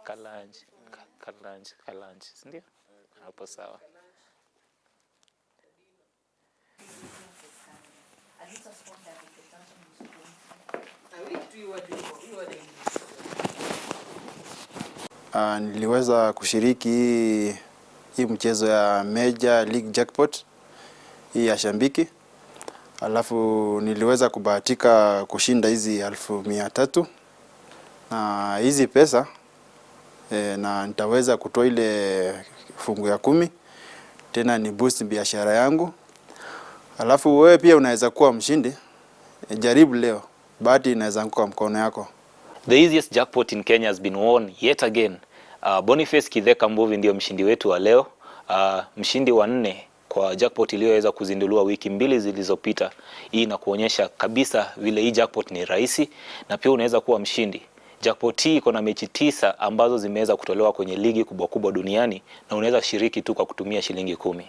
Kalanj, Kalanj, Kalanj, si ndio? Hapo sawa. Niliweza kushiriki hii mchezo ya Major League Jackpot hii ya Shambiki, alafu niliweza kubahatika kushinda hizi 300,000 na hizi pesa na nitaweza kutoa ile fungu ya 10 tena ni boost biashara yangu. Alafu wewe pia unaweza kuwa mshindi, jaribu leo, bahati inaweza anguka mkono yako. The easiest jackpot in Kenya has been won yet again. Boniface Kitheka Mbuvi ndio mshindi wetu wa leo. Mshindi wa 4 kwa jackpot iliyoweza kuzinduliwa wiki 2 zilizopita. Hii inakuonyesha kabisa vile hii jackpot ni rahisi na pia unaweza kuwa mshindi. Jackpot hii iko na mechi 9 ambazo zimeweza kutolewa kwenye ligi kubwa kubwa duniani na unaweza shiriki tu kwa kutumia shilingi 10.